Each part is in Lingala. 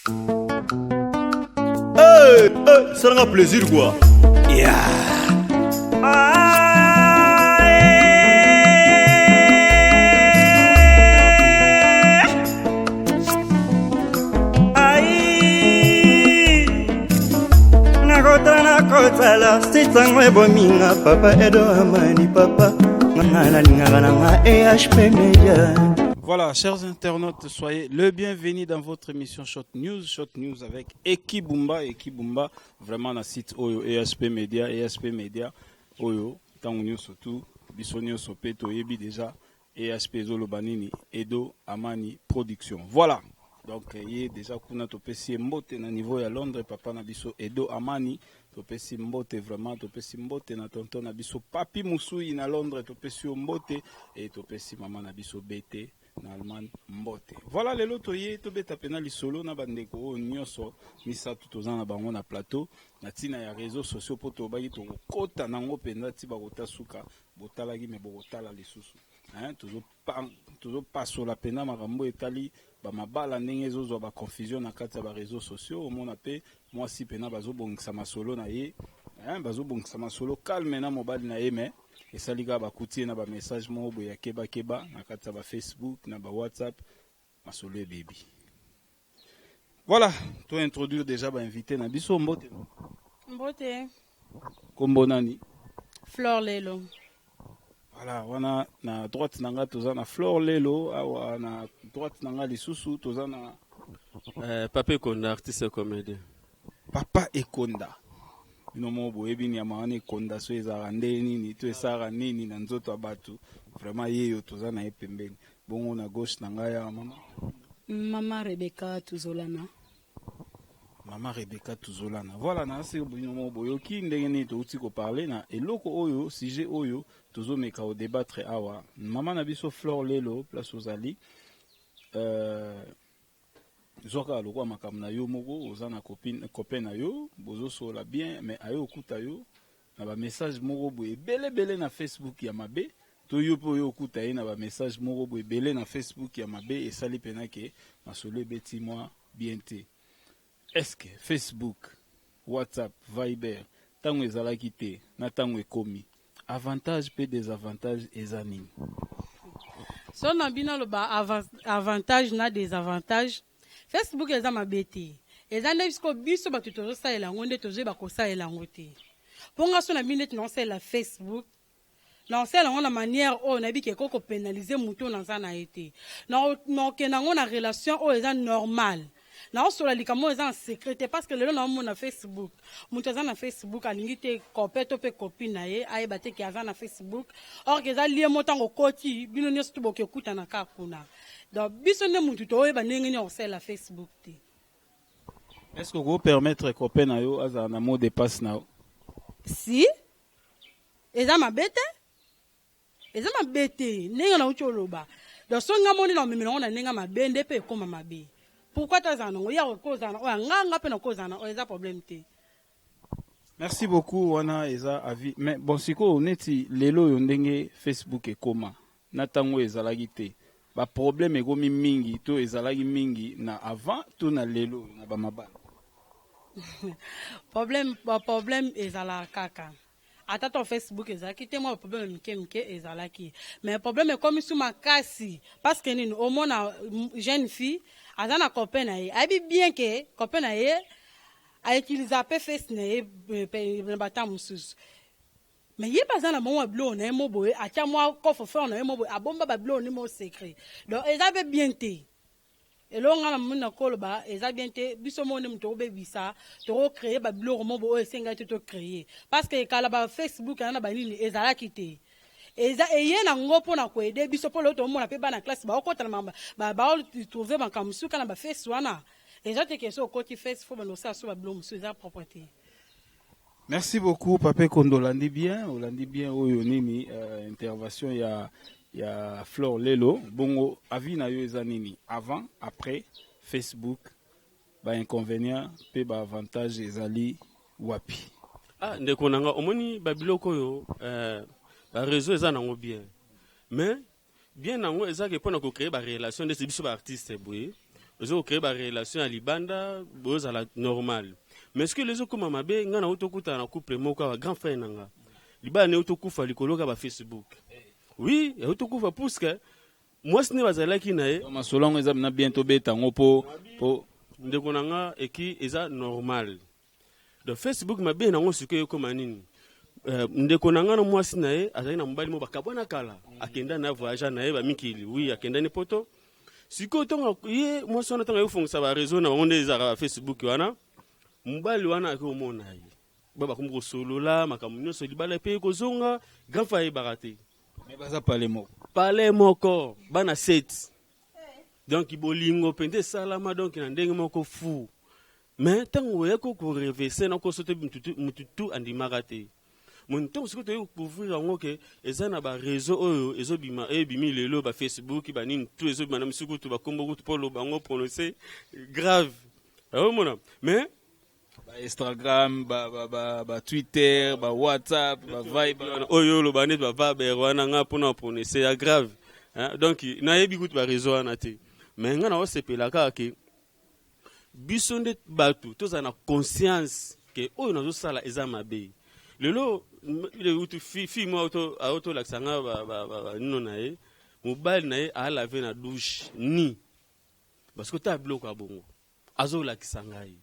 Hey, hey, salanga plaisir quoi. Yeah. Nakotala nakotala sitango ebominga papa Edo Amani papa nga nalingaka na nga EHP Media. Voilà, chers internautes, soyez le bienvenu dans votre émission Shot News. Shot News avec Eki Bumba. Eki Bumba, vraiment na site oyo EHP Media, EHP Media, oyo, tango nyonso tout, biso nyonso pe toyebi déjà EHP ezoloba nini, Edo Amani Production. Voilà. Donc, ye déjà kuna topesi ye mbote na niveau ya Londres, papa na biso Edo Amani, topesi mbote vraiment, topesi mbote na tonton na biso Papi Musui na Londres, topesi yo mbote et topesi mama na biso BT na Allemagne mbote. Voilà, lelo toye tobeta pena lisolo na bandeko oyo nyonso misato toza na bango na plateau na ntina ya réseaux sociaux po tobaki tokokota nango mpenza ti bakota suka botalaki me bokotala lisusu. Hein, tozopasola mpenza makambo etali bamabala ndenge ezozwa baconfusion na kati ya baréseaux sociaux. Omona mpe mwasi mpena bazobongisa masolo na ye, hein, bazobongisa masolo calme na mobali na ye, me esali kaka bakuti ye na bamessage moko boye ya kebakeba na kati ya bafacebook na bawhatsapp, masolo ebebi. Voilà, tointroduire déjà bainvité na biso. Mbote. Mbote. Kombo nani? Flore Lelo. Voilà, wana na droite na nga toza na Flore Lelo, awa na droite na nga lisusu toza na Papa Ekonda, artiste comédien. Papa Ekonda. Bino moko boyebi nyama wana ekonda so ezalaka nde nini to esalaka nini na nzoto ya bato. Vraiment ye yo toza na ye pembeni. Bongo na gauche na ngai awa mama Mama Rebecca Tuzolana. Mama Rebecca Tuzolana. Voilà, na se bino moko boyoki ndenge nini touti koparler na eloko oyo, sujet oyo tozomeka kodébattre awa. Mama na biso Flore Lelo, place ozali, zwa kaka lokola makambo na yo moko, oza na copine, copain na yo, bozosola bien, mais aye okuta yo na bamessage moko boye ebelebele na Facebook ya mabe, to yo mpe oyo okuta ye na bamessage moko boye ebele na Facebook ya mabe, esali mpena ke masolo ebeti mwa bien te. Est-ce que Facebook, WhatsApp, Viber, ntango ezalaki te na ntango ekomi, avantage mpe désavantage eza nini? So na bino aloba avantage na désavantage, Facebook eza mabe te. Eza nde siko biso bato tozosalela yango nde tozoyeba kosalela yango te. Mpo nga so na bino neti naosalela Facebook, naosalela yango na manière oyo nayebi ke ekoki kopénaliser motu oyo naza na ye te. Naokende yango na relation oyo eza normale, naosola likambo oyo eza na secret te, parce que lelo naomona Facebook, moto aza na Facebook alingi te copain to mpe copine na ye ayeba te ke aza na Facebook, or ke eza lie mo ntango okoti, bino nyonso to boke ekutana kaka kuna. Donc biso nde motu toyeba ndenge nini okosalela Facebook te. Est ce que okopermettre copain na yo azala na mot de passe na yo? Si eza mabe te, eza mabe te ndenge nauti oloba. Donc so nga moni na omemela yango na ndenge mabe nde mpe ekóma mabe. Pourquoi tazala nango? Ya kozala na oyo nga, nga mpe nakozala na oyo, eza problème te. Merci beaucoup, wana eza avis. Mais bon, sikoyo neti lelo oyo ndenge Facebook ekóma na ntango oyo ezalaki te, baproblème ekomi mingi to ezalaki mingi na avant to na lelo oyo na bamabala? Problème, baproblème ezalaka kaka ata to Facebook ezalaki te. Mwa baproblème mike mike ezalaki, mais problème ekomi su makasi parce que nini? Omona jeune fille aza na copain na ye, ayebi bien ke copain na ye autiliza mpe face na ye na bata mosusu, mais ye mpe aza na bango babiloko na ye mo boye, atya mwa coffre-fort na ye mo boye, abomba babiloko ni mo secret. Donc eza mpe bien te. Eloko nga na moni na koloba, eza bien te. Biso moko nde moto tokobebisa, tokocréer babiloko mo boye oyo esengai te tocréer, parce que kala bafacebook yana na banini ezalaki te. Eza eye nango mpona koaider biso, mpo lelo tomona mpe bana classe baokota na baotrouve makambo mosusu kaka na baface wana. Eza te ke so okoti face, faut banda osala so babiloko mosusu eza propre te. Merci beaucoup, Pape Kondo. Olandi bien, olandi bien oyo nini, intervention ya Flore Lelo. Bongo avis na yo eza nini? Avant, après Facebook, ba inconvénient pe ba avantage ezali wapi? Ah, ndeko na nga, omoni babiloko oyo, baréseau eza nango bien, mais bien nango ezaki mpona kocréer barelation. Ndeti biso baartiste boye, Ozokocrée barelation ya libanda, bozala normal. Mais soki lelo ezokóma mabe, ngai na tokutana na couple moko awa, grand frère na nga, libala na ye tokufa likolo kaka bafacebook. Oui, euti tokufa puisque mwasi nde bazalaki na ye. Masolo yango eza na bien, tobeta yango po Ndeko na nga, eki eza normal. Donc Facebook, mabe nango sikoyo ekóma nini? Ndeko na nga na mwasi na ye azalaki na mobali mo, bakabwana kala, akenda na voyage na ye bamikili. Oui, akendani Poto. Sikoyo ntongo ye mwasi wana, ntango ayofongisa baréseau na bango nde ezalaka bafacebook wana, mobali wana aki komona ye, ba bakomi kosolola makambo nyonso, libala mpe kozonga. Grand frère ayebaka te. Mais baza pale moko. Pale moko, bana 7. Donc bolingo mpenza esalama, donc na ndenge moko fou. Mais ntango oyaki koreverse na koso te, mutu tu andimaka te. Mo ntango sikoyo toyei kocouvrir yango ke eza na baréseau oyo ezobima, ebimi lelo, bafacebook, banini tu ezobima na misu kutu, bakombo kutu mpo oloba yango, prononce grave, omona. Mais ba Instagram, ba Twitter, ba WhatsApp, ba Viber. Oyo oloba neti bavaber wana, nga mpona prononce ya grave. Donc nayebi kutu baréseau wana te. Mais nga naosepela kaka ke biso nde bato tozala na conscience ke oyo nazosala eza mabe. Lelo utu fille moko aotolakisa nga banino na ye, mobali na ye alave na douche ni, parce que tala biloko ya bongo azolakisa ngai,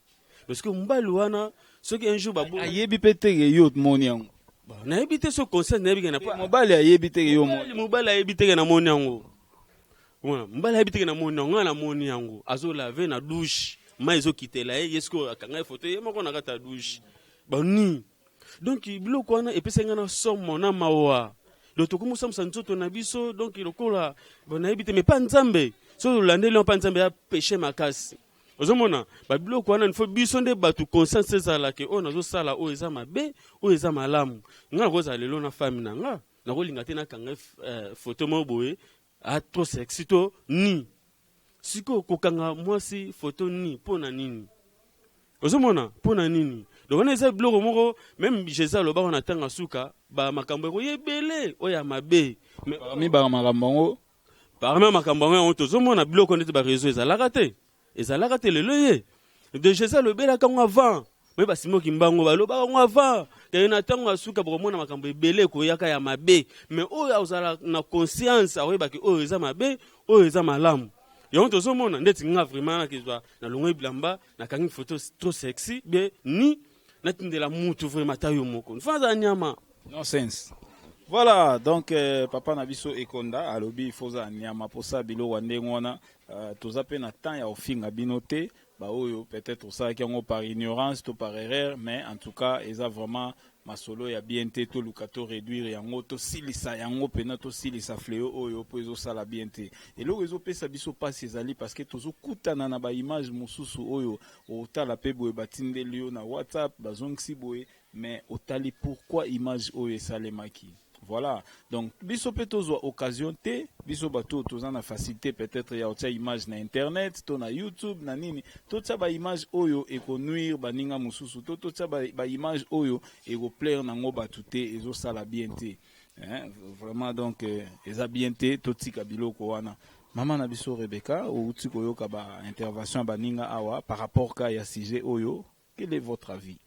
parce que mobali wana soki un jour ayebi mpe teke yo moni yango. Nayebi te so conscience, nayebi ke na Mobali ayebi teke yo moni? Mobali ayebi teke namoni yango. Mobali ayebi teke namoni yango. Ngai namoni yango azolave na douche, mai ezokitela ye, ye sikoyo akanga ye foto ye moko na kati ya douche bani. Donc biloko wana epesaki ngai na somo na mawa. Donc tokomi kosambusa nzoto na biso. Donc lokola nayebi te, mais pa Nzambe, soki olandeli mpa Nzambe ya péché makasi. Ozomona babiloko wana, nifo biso nde bato conscience ezalaka oyo nazosala oyo eza mabe, oyo eza malamu. Ngai nakozala lelo na femme na nga, nakolinga te nakanga foto moko boye a trop sexy to ni. Sikoyo kokanga mwasi foto ni mpo na nini? Ozomona mpo na nini? Donc wana eza biloko moko, même Jésus alobaka na ntango asuka, bamakambo ekoya ebele oyo ya mabe. Parmi bamakambo yango? Parmi makambo yango tozomona biloko ndeti baréseau ezalaka te, ezalaka te. Lelo ye de Jésus alobelaka yango avant. Me basimoki mbango balobaka yango avant keye na ntango ya suka bokomona makambo ebele ekoyaka ya mabe. Mais oyo azala na conscience akoyebaki oyo eza mabe, oyo eza malamu. Yango tozomona ndeti nga vraiment nakezwa nalongoi bilamba, nakangi photo trop sexy bien ni, natindela mutu, vraiment ata yo moko nfa azala nyama. Non sens. Voilà, donc papa na biso Ekonda alobi il faut ozala nyama mposa biloko ya ndenge wana. Toza mpe na temps ya kofinga bino te, baoyo peut-être osalaki yango par ignorance to par erreur. Mais en tout cas eza vraiment masolo ya bien te. Toluka to réduire yango, tosilisa yango mpena, tosilisa fléau oyo mpo ezosala bien te. Eloko ezopesa biso mpasi ezali parce que tozokutana na baimage mosusu oyo otala mpe boye, batindeli yo na WhatsApp, bazongisi boye, mais otali pourquoi image oyo esalemaki. Voilà, donc biso mpe tozwa occasion te, biso bato oyo toza na facilité peut-être ya kotia image na internet to na YouTube na nini, totia baimage oyo ekonuire baninga mosusu to totia baimage oyo ekoplaire nango bato te, ezosala bien te, hein? Vraiment, donc eza bien te, totika biloko wana. Mama na biso Rebecca, outi koyoka baintervention ya baninga awa par rapport ka ya sujet oyo, quel est votre avis?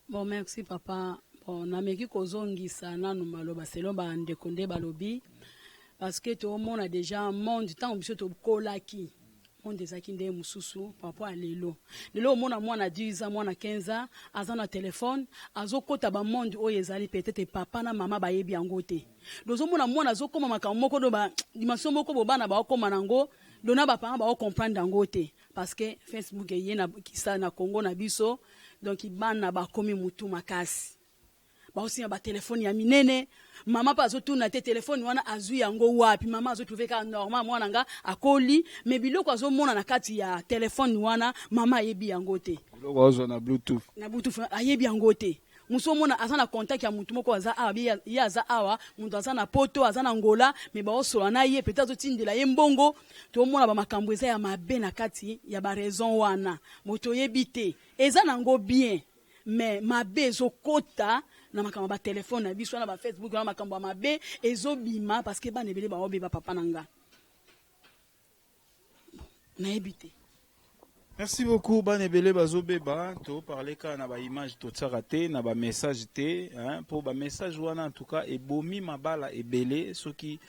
Bon, merci papa. Bon, nameki kozongisa nanu maloba selon bandeko nde balobi, parce que toomona déjà monde, ntango biso tokolaki, monde ezalaki nde mosusu par rapport ya lelo. Lelo omona mwana 10 ans, mwana 15 ans aza na telefone, azokɔta bamonde oyo ezali peut-être papa na mama bayebi yango te. Tozomona mwana azokóma makambo moko do ba dimension moko bo bana baokóma nango do na baparent baocomprendre yango te, parce que Facebook eye na kisa na Congo na biso. Donc bana bakomi mutu makasi, baosinga batelefone ya minene. Mama mpe azotuna te telefone wana azwi yango wapi. Mama azotrouve kaka normal, mwana nga akoli, mais biloko azomona na kati ya telefone wana, mama ayebi yango te. Biloko azwa na Bluetooth. Na Bluetooth, ayebi yango te. Mosu omona aza na contact ya mutu moko aza awa, ye aza awa, moto aza na Poto, aza na Ngola, mais baosola na ye, peut-être azotindela ye mbongo. Tomona bamakambo eza ya mabe na kati ya baraison wana, moto oyebi te. Eza nango bien, mais mabe ezokota na makambo ya batelefone na biso wana, bafacebook wana, makambo ya mabe ezobima, parce que bana ebele baobeba, papa na nga. Nayebi te. Merci beaucoup bana ebele bazobeba. Toparle kaka na baimage, totiaka te na bamessage te, hein, mpo bamessage wana en tout cas ebomi mabala ebele. Soki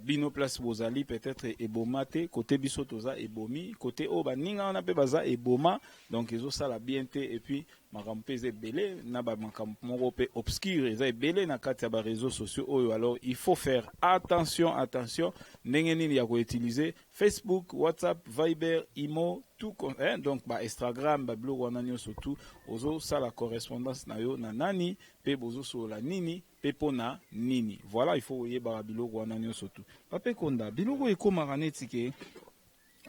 bino place bozali, peut-être eboma te. Côté biso toza, ebomi. Côté oyo baninga wana mpe baza, eboma. Donc ezosala bien te. Et puis makambo mpe eza ebele na bamakambo moko mpe obscure eza ebele na kati ya baréseaux sociaux oyo. Alors il faut faire attention, attention ndenge nini ya koutiliser Facebook, WhatsApp, Viber, Imo, tout, hein, donc ba Instagram, babiloko wana nyonso tout. Ozosala correspondance na yo na nani, mpe bozosolola nini, mpe mpona nini? Voilà, il faut oyebaka biloko wana nyonso tout. Pape Konda, biloko ekomaka neti ke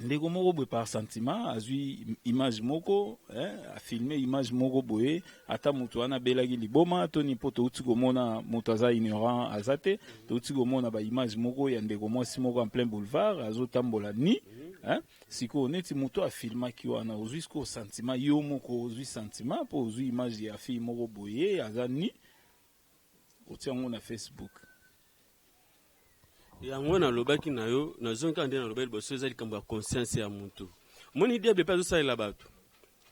ndeko moko boye par sentiment azwi image moko, eh, afilme image moko boye, ata moto wana abelaki liboma toni, mpo touti komona moto aza ignorant aza te. Touti komona baimage moko ya ndeko mwasi moko en plein boulevard azotambola ni, hein? Sikoyo neti moto afilmaki wana, ozwi sikoyo sentiment yo moko, ozwi sentiment mpo ozwi image ya fille moko boye aza ni, otia yango na Facebook. Yango nalobaki na yo, nazongi kaka nde nalobaki liboso, eza likambo ya conscience ya motu. Omoni, diable mpe azosalela bato,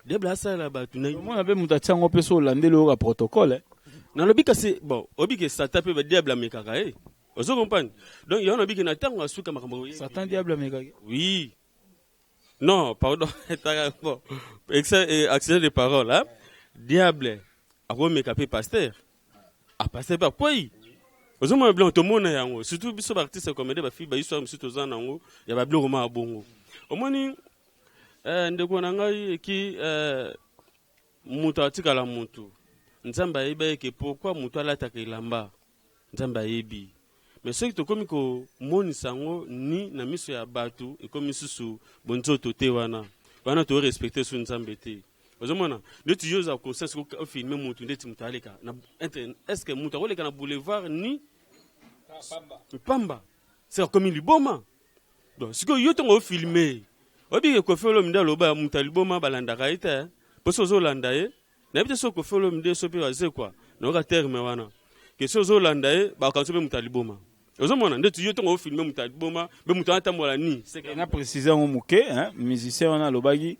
diable asalela bato na Omona mpe moto atia yango mpe so olandeli oyoka protocole, eh. Nalobi kasi, bon, oyebi ke Satan mpe badiable amekaka ye, ozo comprendre? Donc yango nalobi ke na ntango asuka makambo. Satan, diable amekaki? Oui, non, pardon. Taka, bon, accident de parole, hein? Diable akomeka mpe pasteur, apasteur mpe akwei. Ozomona biloko tomona yango, surtout biso baartiste comédien, bafille, bahistoire mosusu toza nango ya babiloko ma bongo. Omoni, ndeko na ngai eki, moto atikala motu, Nzambe ayebi ayeke pourquoi moto alataka elamba, Nzambe ayebi. Mais soki tokomi komonisa yango ni na miso ya bato, ekomi susu bonzoto te. Wana wana torespecte su Nzambe te. Ozomona ndeti yo oza conscience, ofilme motu ndeti moto aleka na est ce que moto akoleka na boulevard ni pamba, se akomi liboma? Donc sikoyo yo ntongo ofilme, oyebi ke Koffi Olomide aloba moto ya liboma balandaka ye te. Mpo so ozolanda ye, nayebi te so Koffi Olomide so mpe azekwa, nayoka terme wana ke so ozolanda ye, bakanisi mpe moto ya liboma. Ozomona ndeti yo ntongo ofilme moto ya liboma, mpe moto wana atambola ni. Na précise yango moke, musicien wana alobaki,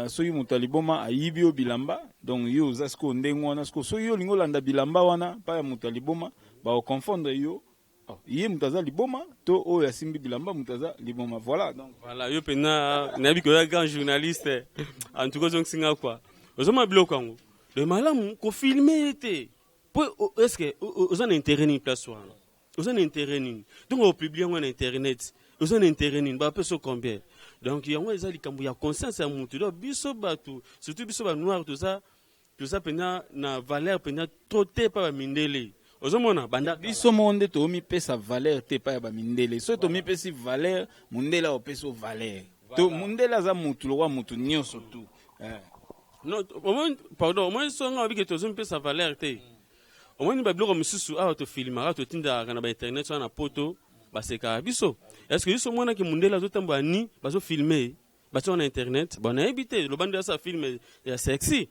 soki moto ya liboma ayibi yo bilamba, donc yo oza sikoyo ndenge wana, sikoyo soki yo olingi olanda bilamba wana mpa ya moto ya liboma, bakoconfondre yo. Oh, ye moto aza liboma to oyo asimbi bilamba moto aza liboma? Voilà, donc. Voilà, yo mpena nayebi koya grand journaliste. En tout cas ozongisinga quoi. Ozomona biloko yango de malamu kofilme ye te, po est ce que oza na intérêt nini place wana? Oza na intérêt nini? Donc opublie yango na internet, oza na intérêt nini? Bapesa combien? Donc yango eza likambo ya conscience ya mutu. Donc biso bato, surtout biso banoir, toza mpenza na valeur mpenza trop te mpa bamindele. Ozomona banda Biso moko nde tomipesa valeur te epai ya bamindele. Soki tomipesi valeur, mondele akopesa valeur. To mondele aza mutu lokwa mutu nyonso tu, eh. Non, omoni, pardon, omoni, so nga babike tozomipesa valeur te. Omoni babiloko mosusu awa tofilmaka, totindaka na bainternet wana na Poto, basekaka biso. Est ce que biso omonaki mondele azotambola ni, bazofilme, batia na internet? Bon, nayebi te, loba nde asala film ya sexy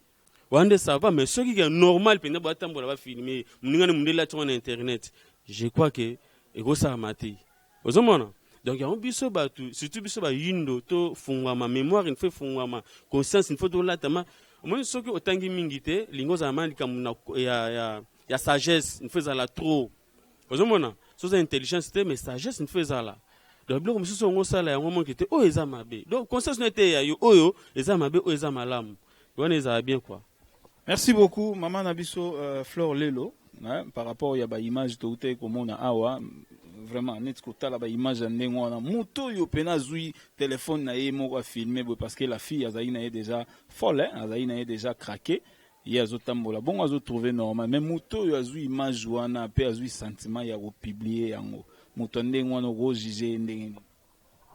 wana nde ça va, mais soki ke normal mpenza batambola, bafilme moninga ni mondele, atia na internet, je crois que ekosalama te. Ozomona, donc yango biso bato, surtout biso bayindo, tofungwama mémoire, il faut efungwama conscience, il faut tolatama. Omoni, soki otangi mingi te, lingi ozala ma likambo na ya sagesse, il faut ezala trop. Ozomona, so oza intelligence te, mais sagesse il faut ezala. Donc biloko mosusu yango osala yango moki te, oyo eza mabe. Donc conscience no ete ya yo, oyo eza mabe, oyo eza malamu, wana ezala bien quoi. Merci beaucoup, mama na biso, Flore Lelo, hein, par rapport ya baimage toutai komona awa. Vraiment neti kotala baimage ya ndenge wana, moto oyo mpena azwi telefone na ye moko afilme boye, parce que la fille azalaki na ye déjà folle, hein, azalaki na ye déjà craqué, ye azotambola bongo, azotrouve normal. Mais moto oyo azwi image wana mpe azwi sentiment ya kopublie yango, moto ya ndenge wana okojuge ye ndenge nini?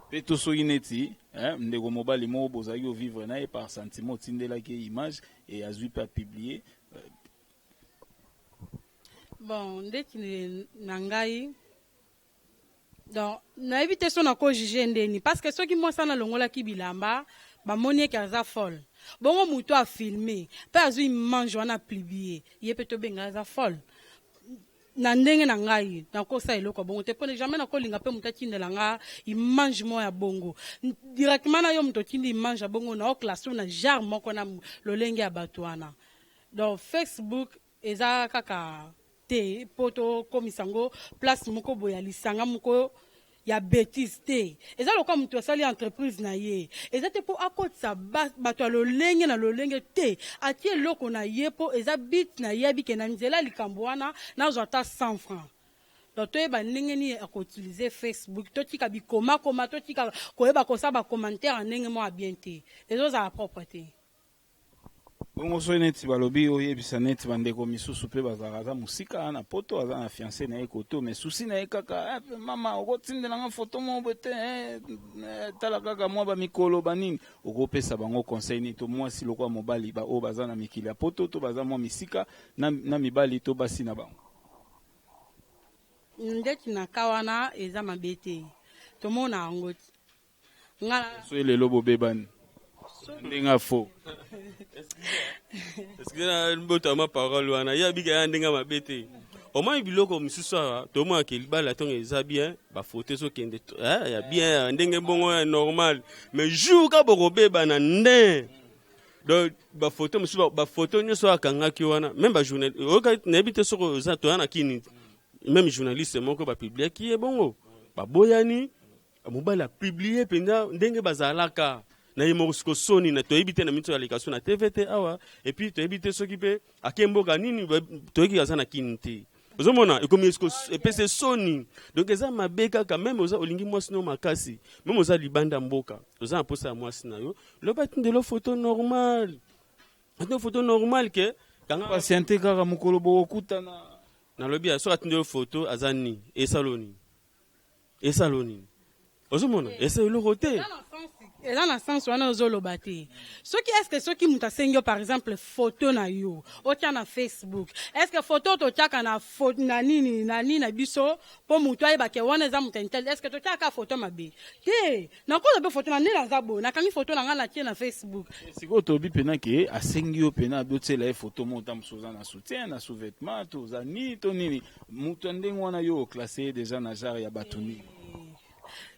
Mpe to soki neti, eh, ndeko mobali moko bozalaki ovivre na ye, par sentiment otindelaki ye image e azwi mpe apublie. Bon, ndeti na ngai, donc nayebi te so nakojuge ndeni, parce que soki mwasi wana alongolaki bilamba, bamoni eke aza folle. Bongo moto afilme mpe azwi image wana apublie, ye mpe tobenga aza folle. Na ndenge na ngai, nakosala eloko ya bongo te, mpo jamais nakolinga mpe moto atindela nga image moko ya bongo directement. Na yo moto otindi image ya bongo, na oclasse na genre moko na lolenge ya bato wana. Donc Facebook eza kaka te mpo tokomisa yango place moko boye ya lisanga moko ya bétise te. Eza lokola moto asali entreprise na ye, eza te mpo akotisa bato ya lolenge na lolenge te. Atie eloko na ye mpo eza but na ye, abike na nzela ya likambo wana, nazwa ata 100 francs. Donc toyeba ndenge nini akoutiliser Facebook, totika bikomakoma, totika koyeba kosala bacommentaire ya ndenge moko ya bien te, ezozala propre te. Bongo soki neti balobi oyebisa neti bandeko misusu mpe bazalaka, aza mosika na Poto, aza na fiancé na ye koto, mais souci na ye kaka: "Eh, mama, okotindelanga foto moko boye te, tala kaka mwa bamikolo banini." Okopesa bango conseil nini, to mwasi lokola mobali, baoyo baza na mikili ya Poto to baza mwa misika na mibali to basi na bango? Ndeti na ka wana eza mabe te, tomona yango ti nga. Soki lelo bobebani ndenge afo? Excuse na mbotama parole wana, ye abika ya ndenge mabe te. Omoni biloko mosusu awa, tomonaka libala ntongo eza bien, bafoto ezokende ya bien, ya ndenge bongo ya normal, mais jour ka bokobebana nde donc bafoto mosusu, bafoto nyonso oyo akangaki wana, même bajournal oyoka, nayebi te soki oza toya na kini, même journaliste moko bapubliaki ye bongo, baboyani, mobali apublier mpenza ndenge bazalaka na ye moko. Siko soni na toyebi te na miso aleka so na TV te awa, et puis toyebi te soki mpe ake mboka nini, toyebi aza na kini te. Ozomona ekomi siko epesi soni. Donc eza mabe kaka. Même oza olingi mwasi no makasi, même oza libanda mboka, oza na posa ya mwasi na yo, loba tindelo photo normal, atindelo photo normal ke kanga. Patiente kaka, mokolo bokokutana. Nalobi ya soki atindelo photo aza nini, esalo nini, esalo nini? Ozomona esa eloko te. Eza na sens wana ozoloba te. Soki est-ce soki moto asengi yo par exemple photo na yo otya na Facebook, est-ce photo totyaka na nini na nini na biso mpo moto ayebake wana eza moto intel? Est-ce totyaka photo mabe te? Nakoza mpe photo na nde naza boye, nakangi photo na ngai, natie na Facebook. Sikoyo toyebi mpena ke asengi yo mpena adotiela ye photo moko, ta mosusu oza na soutien, na sous-vêtement, to oza nini to nini. Moto ya ndenge wana, yo oclasse ye déjà na genre ya bato nini?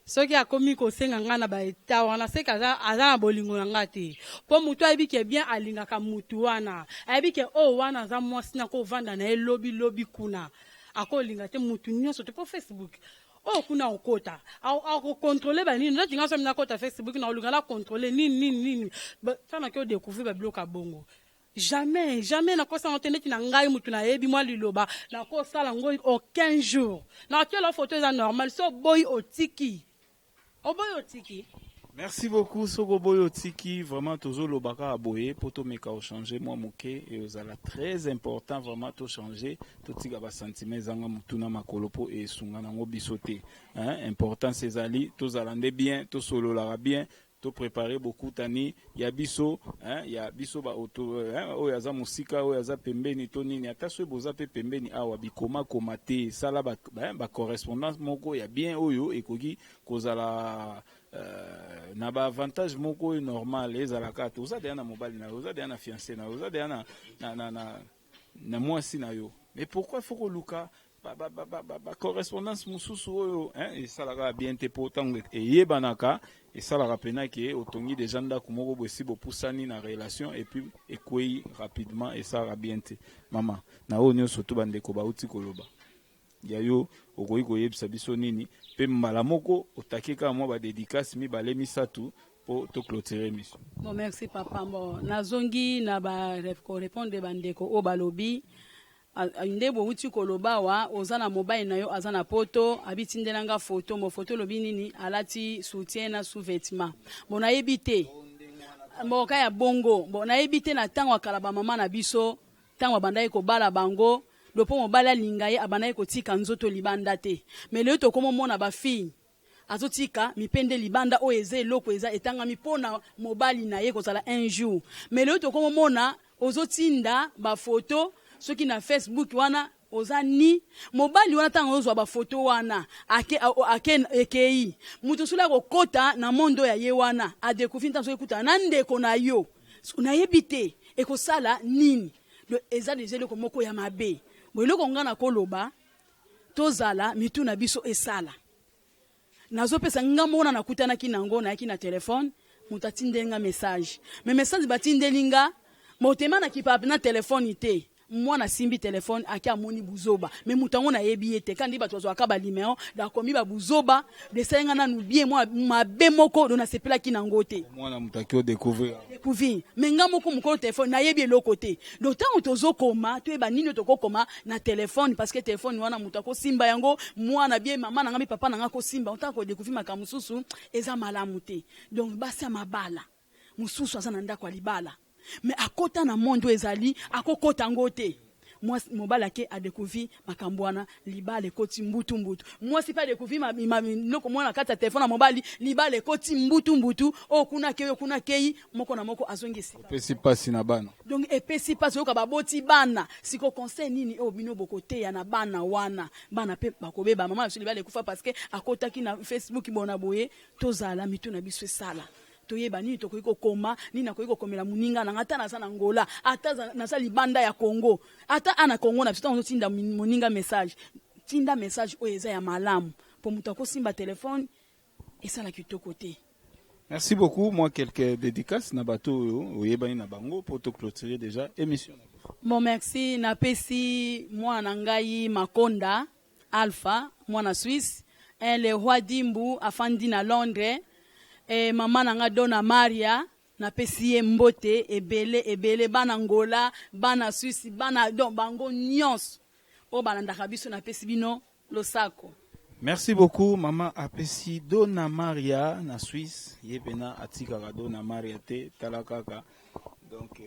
Soki akomi kosenga ngai na baeta wana, seke aza na bolingo na ngai te, mpo motu ayebi ke bien alingaka mutu wana, ayebi ke oyo wana aza mwasi na kovanda na ye lobilobi kuna, akolinga te mutu nyonso te. Mpo Facebook oyo kuna okota, akocontrôler banini. Neti ngai somi nakota Facebook, na olinga na contrôle nini nini nini, tanaki odécouvrir babiloko ya bongo, jamais, jamais nakosala te. Neti na ngai mutu nayebi mwa liloba, nakosala yango aucun jour. Nakotiela photo eza normal, so oboyi otiki, oboyi otiki. Merci beaucoup. Soko boyi otiki, vraiment tozoloba kaka boye mpo tomeka ochanger mwa moke e ozala très important. Vraiment tochanger, totika basentiment ezanga motu na makolo, mpo esunga nango biso te, hein? Importance ezali tozala nde bien, tosololaka bien, toprépare bokutani ya biso, hein, ya biso baoto, hein, oyo aza mosika, oyo aza pembeni to nini. Ata soki boza mpe pembeni awa, bikomakoma te, esala bacorrespondance ba moko ya bien oyo ekoki kozala na baavantage moko oyo normal ezalaka te. Oza deya na mobali na yo, oza deya na fiancé na yo, oza deya na mwasi na yo, mais pourquoi faut koluka bacorrespondance mosusu oyo esalaka bien te? Mpo ntango eyebanaka, esalaka mpena ke otongi deja ndako moko boye, esi bopusani na relation, et puis ekwei rapidement, esalaka bien te. Mama, na oyo nyonso to bandeko bauti koloba ya yo, okoki koyebisa biso nini? Mpe mbala moko otake kaka mwa badédicace mibale misato mpo toclôturer émission. Bon, merci papa. Bon, nazongi na korépondre bandeko oyo balobi nde bowuti koloba awa. Oza na mobali na yo aza na Poto, abitindelanga foto mo foto elobi nini, alati soutien na sous-vêtement. Bon, nayebi te mboka ya bongo. Bon, nayebi te, na ntango ya kala, bamama na biso, ntango abandaki kobala bango, lopo mobali alinga ye, abandaki kotika nzoto libanda te. Mais lelo tokomomona bafille azotika mipende libanda. Oyo eza eloko eza etangami mpona mobali na ye kozala un jour. Mais lelo tokomomona ozotinda bafoto soki na Facebook wana, oza ni mobali wana, ntango ozwa bafoto wana, ake, ake ekei moto soki akokɔta na monde oyo ya ye wana, adécouvrir ntango soki ekutana na ndeko na yo, nayebi te ekosala nini. Donc eza deja eloko moko ya mabe. Bo eloko ngai nakoloba. Tozala mitu na biso esala. Nazopesa nga moko na nakutanaki nango, nayaki na telefone, moto atindeli nga message. Mais message batindeli nga, motema na kipa na telefone te. Mwana asimbi telefone ake amoni buzoba, mais moto yango nayebi ye te. Kandi bato bazwaka ba numero, bakomi ba buzoba, desali nga nanu bien mwa mabe moko do nasepelaki nango te. Mwana moto aki odécouvrir. Découvrir. Mais nga moko mokolo telefone nayebi eloko te. Donc ntango tozokoma, toyeba nini tokokoma na telefone, parce que telefone wana moto akosimba yango, mwana bien mama na nga mi papa na nga akosimba, ntango kodécouvrir makambo mosusu eza malamu te. Donc basi ya mabala mosusu aza na ndako ya libala, mais akota na monde oyo ezali akokota yango te. Mwasi mobali ake adécouvrir makambo wana, libala ekoti mbutu mbutu. Mwasi mpe adécouvrir biloko mwana na kati ya telefone ya mobali, libala ekoti mbutu mbutu. Oyo kuna akei, oyo kuna akei, moko na moko azongi esika. Epesi mpasi na bana. Donc epesi mpasi oyoka baboti bana. Siko conseil nini oyo bino bokoteya na bana wana? Bana mpe bakobeba, mama na biso libala ekufa parce que akotaki na Facebook bona boye. Tozala mitu na biso esala, toyeba nini tokoki kokoma, nini nakoki kokomela moninga nanga, ata naza na Ngola, ata naza libanda ya Congo, ata ana Congo na biso. Ntango ozotinda moninga message, tinda message oyo eza ya malamu, mpo moto akosimba telefone esala kitoko te. Merci beaucoup. Moi, quelques dédicaces na bato oyo oyebani na bango pour te clôturer déjà émission. Bon, merci. Napesi mwana na ngai Makonda Alpha, mwana Suisse, le roi Dimbu afandi na Londres, e mama na nga Dona Maria, napesi ye mbote ebele ebele. Bana Ngola, bana Suisse, bana donc bango nyonso oyo balandaka biso, napesi bino losako. Merci beaucoup, mama apesi Dona Maria na Suisse, ye pena atikaka Dona Maria te, tala kaka. Donc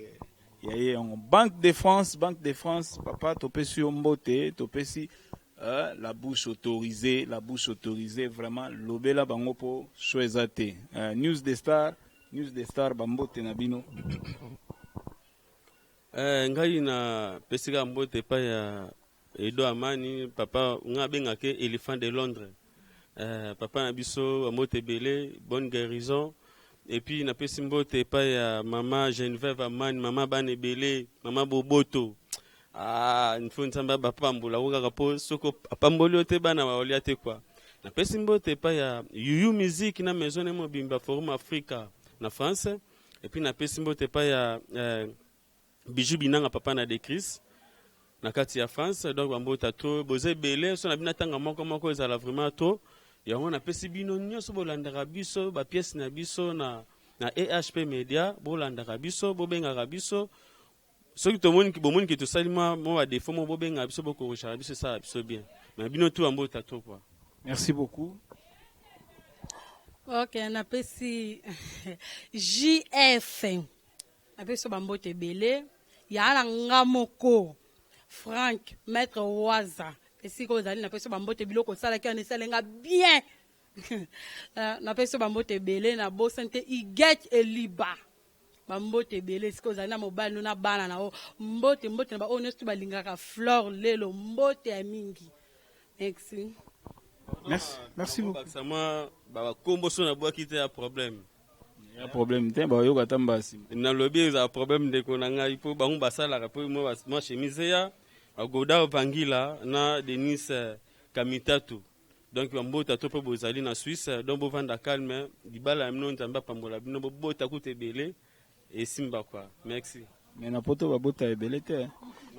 ya ye yango Banque de France, Banque de France, papa topesi yo mbote, topesi la bouche autorisée, la bouche autorisée vraiment lobela bango po show eza te. News des Stars, News des Stars, bambote na bino. Ngai na pesika mbote epai ya Edo Amani, papa nga abengaka éléphant de Londres. Papa na biso, bambote ebele, bonne guérison. Et puis napesi mbote epai ya mama Geneviève Amani, mama bana ebele, mama Boboto. Ah, nfo Nzambe bapambola ko kaka, mpo soki apamboli yo te, bana baolia te quoi. Napesi mbote epai ya Yuyu Musique na maison ne mobimba Forum Africa na France. Et puis napesi mbote epai ya Bijou Binanga, papa na de Chris na kati ya France. Donc bambota to boza ebele, so na bino atanga moko moko ezala vraiment to yango. Napesi bino nyonso bolandaka biso, bapièce na biso na EHP Media, bolandaka biso, bobengaka biso soki tomoni bomoni ke tosali mwa badéfaut mo, bobengaka biso, bokorrigeaka biso, esala biso bien. Mais bino tu bambota to quoi. Merci beaucoup. Ok, napesi JF, napesi bambote ebele ya na nga moko Frank Maître Waza, esika oyo ozali, napesi bambote. Biloko osalaki wana esalenga bien. Napesi bambote ebele. Nabosani te Iget Eliba, bambote ebele esika ozali na mobali no na bana na yo. Mbote, mbote na baoyo nyonso to balingaka Flore lelo, mbote ya mingi, merci. Merci, merci beaucoup. Bakisa mwa bakombo so nabwaki te ya problème. Ya problème te, bayoka ata mbasi. Nalobi ezala problème, ndeko na ngai, mpo bango basalaka mpo mwa chemise ya Goda Vangila na Denis Kamitatu. Donc bambota to mpe bozali na Suisse, donc bovanda calme, libala ya bino Nzambe apambola bino, bobota kuta ebele, esimba quoi. Merci. Mais na poto babota ebele te.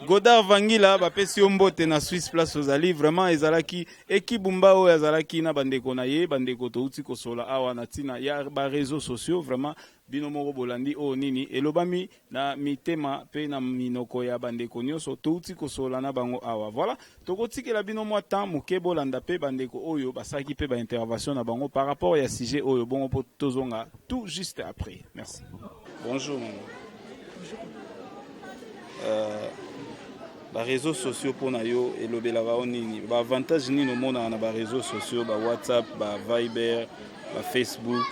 Godard Vangila, bapesi yo mbote na Suisse place ozali. Vraiment ezalaki Ekibumba oyo azalaki na bandeko na ye. Bandeko, touti kosola awa na ntina ya baréseaux sociaux. Vraiment bino moko bolandi oyo nini elobami na mitema mpe na minoko ya bandeko nyonso touti kosola na bango awa. Voilà, tokotikela bino mwa temps moke, bolanda mpe bandeko oyo basalaki mpe baintervention na bango par rapport ya sujet oyo, bongo mpo tozonga tout juste après. Merci. Bonjour maman. Baréseaux sociaux mpona yo elobelaka yo nini? Baavantage nini omonaka na baréseaux sociaux, bawhatsapp, baviber, bafacebook,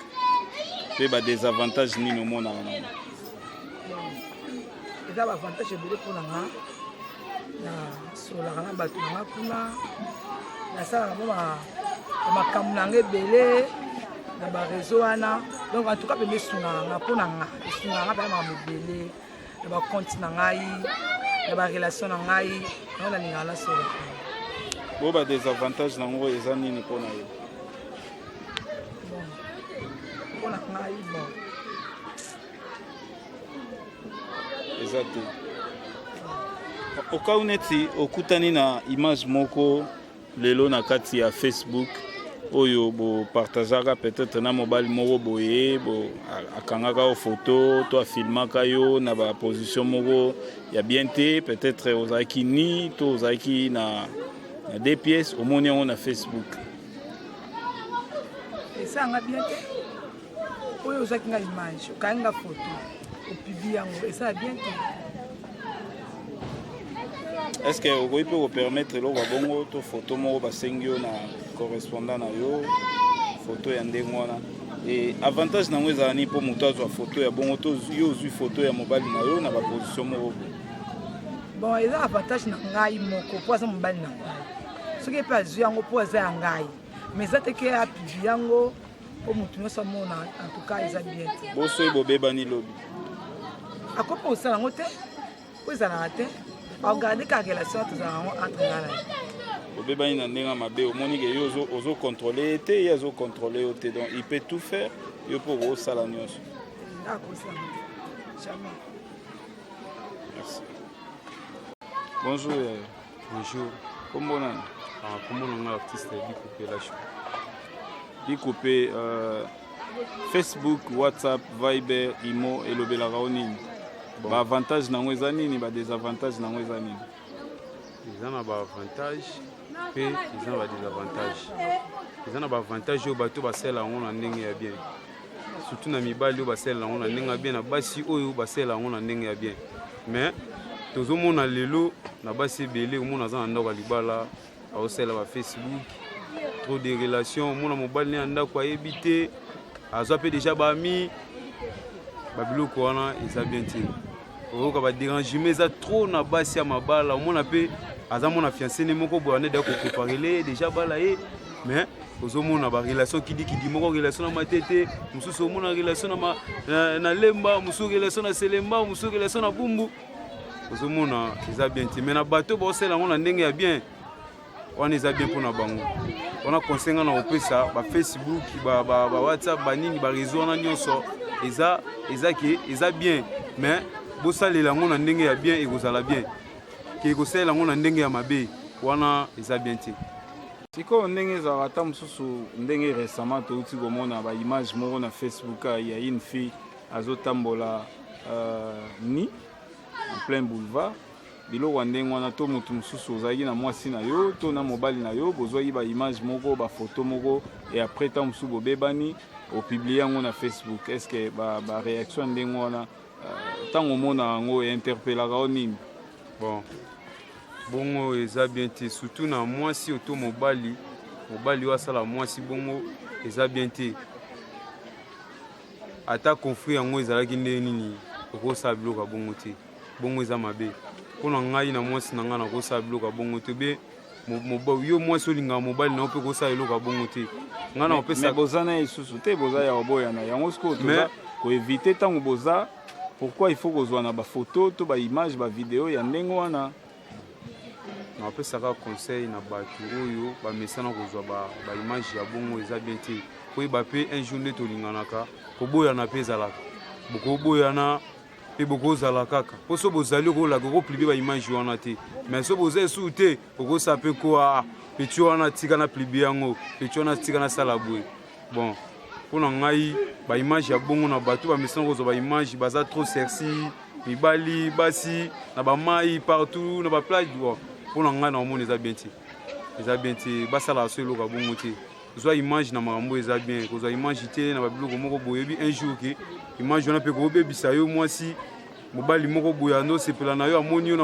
mpe badésavantage nini omonaka nango? Eza baavantage ebele mpona nga. Nasololaka na bato na nga kuna, nasalaka mwa makambo na nga ebele na baréseau wana. Donc en tout cas pembe esungaka nga, mpona nga esungaka nga mpena makambo ebele na bacompte na ngai, na barelation na ngai. Yango nalingaka nasolaka. Bo ba désavantage nango eza nini mpo na yo? Bon, mpo na ngai, bon, eza te. Okau neti okutani na image moko lelo na kati ya Facebook oyo bopartageaka peut-être na mobali moko boye, bo akangaka yo photo to afilmaka yo na baposition moko ya bien te, peut-être ozalaki ni to ozalaki na deux pièces, omoni yango na Facebook. Esalanga bien te. Oyo ozwaki nga image, okangi nga photo, opublie yango, esala bien te. Est ce que okoki mpe kopermettre eloko ya bongo to photo moko basengi yo na correspondant na yo, photo ya ndenge wana? E avantage nango ezala nini mpo moto azwa photo ya bongo, to yo ozwi photo ya mobali na yo na baposition moko boye? Bon, eza avantage na ngai moko mpo aza mobali na ngai. Soki mpe azwi yango mpo aza ya ngai, mais eza te ke apublie yango mpo motu nyonso amona. En tout cas, eza bien te. Bosoyi bobebani lobi? Akoki kosala yango te, po ezalaka te. Akogarde kaka relation tozala yango entre ngai na ye. Bobebani na ndenge ya mabe, omoni ke yo ozocontrôle ye te, ye azocontrôle yo te, donc il peut tout faire, yo mpo okosala nyonso. Akosala yango te, jamais. Merci. Bonjour. Bonjour. Kombo nani? Ah, kombo na nga artiste Bikupe Lasho. Bikupe, Facebook, WhatsApp, Viber, Imo elobelaka o nini? Bon. Baavantage nango eza nini? Badésavantage nango eza nini? Eza na baavantage mpe eza na badésavantage. Eza na baavantage oyo bato basalela yango na ndenge ya bien, surtout na mibali oyo basalela yango na ndenge ya bien, na basi oyo basalela yango na ndenge ya bien. Mais tozomona lelo na basi ebele, omona aza na ndako ya libala, aosalela bafacebook, trop de relation. Omona mobali ne ya ndako ayebi te, azwa mpe déjà baami babiloko wana, eza bien te. Oyoka badérangement eza trop na basi ya mabala. Omona mpe aza mona fiancé ne moko boye wana, kopreparele déjà bala ye, mais ozomona barelation kidikidi moko, relation na Matete, mosusu omona relation na Lemba, mosusu relation na Selemba, mosusu relation na Bumbu. Ozomona eza bien te. Mais na bato baosala yango na ndenge ya bien wana, eza bien mpona bango wana. Conseil nga na kopesa bafacebook, bawhatsapp, banini, bareseau wana nyonso, eza ke eza bien, mais bosalela yango na ndenge ya bien, ekozala bien. Ke kosalela yango na ndenge ya mabe wana, eza bien te. Sikoyo ndenge ezalaka, ata mosusu ndenge récemment touti komona baimage moko na Facebook ya une fille azotambola ni en plein boulevard, biloko ya ndenge wana, to motu mosusu ozalaki na mwasi na yo to na mobali na yo, bozwaki baimage moko, bafoto moko, et après ntango mosusu bobebani, opublie yango na Facebook, est ce que baréaction ya ndenge wana, ntango omona yango, einterpelaka yo nini? Bon, bongo eza bien te, surtout na mwasi oto mobali. Mobali oyo asala mwasi bongo, eza bien te. Ata conflit yango ezalaki ndenge nini, okosala biloko ya bongo te. Bongo eza mabe. Mpo na ngai na mwasi na ngai, nakosala biloko ya bongo te. Be yo mwasi olingaka mobali na yo mpe kosala eloko ya bongo te. Ngai na kopesa boza na ye lisusu te, boza ya koboyana yango. Sikoyo toza koevite ntango boza, pourquoi il faut kozwa na bafoto to baimage, bavideo ya ndenge wana? Napesaka conseil na bato oyo bamesana kozwa baimage ya bongo, eza bien te. Koyeba mpe un jour nde tolinganaka, koboyana mpe ezalaka, bokoboyana mpe bokozala kaka. Mpo so bozali, okolaka, okopublie baimage wana te. Mais so boza esusu te, okosala mpe koa petit wana, tika na publie yango, petit wana, tika nasala boye. Bon, mpo na ngai, baimage ya bongo, na bato bamesana kozwa baimage, baza trop sexy, mibali, basi, na bamai partout, na baplage. Bon, mpo na ngai, na omona eza bien te, eza bien te. Basalaka so eloko ya bongo te. Zwa image na makambo eza bien, kozwa image te na babiloko moko boyebi un jour ke image wana mpe kobebisa yo mwasi. Mobali moko boye ando osepela na yo, amoni yo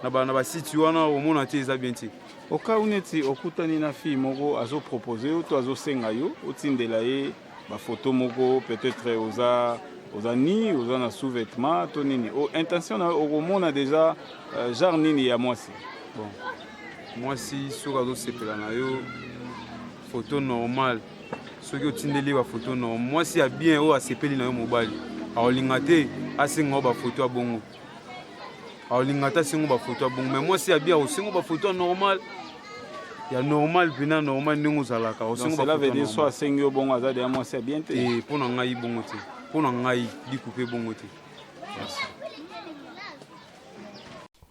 na basite wana, omona te, eza bien te. Okau neti okutani na fille moko, azopropose yo to azosenga yo otindela ye bafoto moko, peut-être oza ni oza na sous-vêtement to nini, o intention na yo okomona déjà genre nini ya mwasi? Bon, mwasi soki azosepela na yo, photo normal, soki otindeli ye bafoto normal, mwasi ya bien oyo asepeli na yo, mobali akolinga te asenga yo bafoto ya bongo, akolinga te asenga bafoto ya bongo. Mais mwasi ya bien akosenga bafoto ya normal. Ya normal mpena, normal ndenge ozalaka. Donc cela veut dire so asengi yo bongo, aza deya mwasi ya bien te? Te, mpo na ngai bongo te, mpo na ngai likupe bongo te. Merci.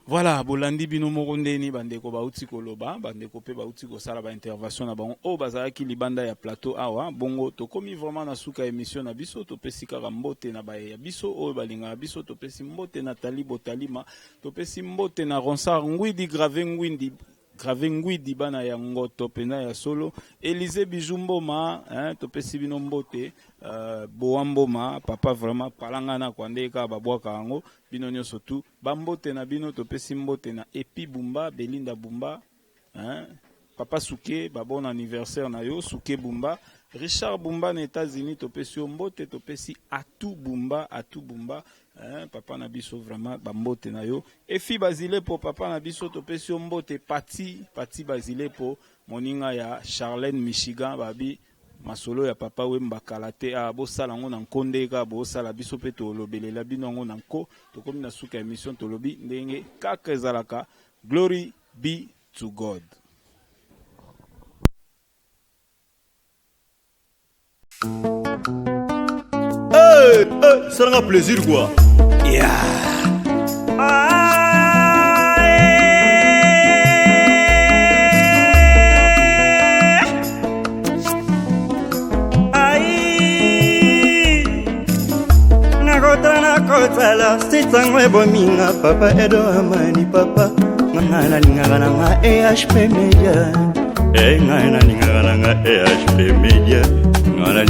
Voilà, bolandi bino moko ndeni bandeko bauti koloba, bandeko mpe bauti kosala baintervention na bango oyo bazalaki libanda ya plateau awa. Bongo tokomi vraiment na suka émission na biso. Topesi kaka mbote na baye ya biso oyo balingaka biso. Topesi mbote na Tali Botalima, topesi mbote na Ronsard Ngwidi, Grave Ngwindi, Grave Ngwidi, bana ya Ngoto mpenza ya solo, Élysée Bijou Mboma, hein, topesi bino mbote, Boa Mboma, papa vraiment palangana kwa nde kaka babwaka yango. Bino nyonso tu bambote na bino. Topesi mbote na Epi Bumba, Belinda Bumba, hein, papa Suke, ba bon anniversaire na yo Suke Bumba, Richard Bumba na États-Unis, topesi yo mbote. Topesi Atu Bumba, Atu Bumba, hein, papa na biso vraiment bambote na yo. Efi Bazilepo, papa na biso, topesi yo mbote. Pati, Pati Bazilepo, moninga ya Charlène Michigan, babi masolo ya Papa Wemba kala te. Ah, bosala yango na nko nde kaka bosala biso mpe tolobelela bino yango na nko. Tokomi na suka ya émission, tolobi ndenge kaka ezalaka: glory be to God. Hey, hey, salanga plaisir quoi. Yeah. Ai, nakotala, nakotala sitango ebominga papa Edo Amani, papa ngai nalingaka na nga EHP Media. E ngai nalingaka na nga EHP Media, ngai.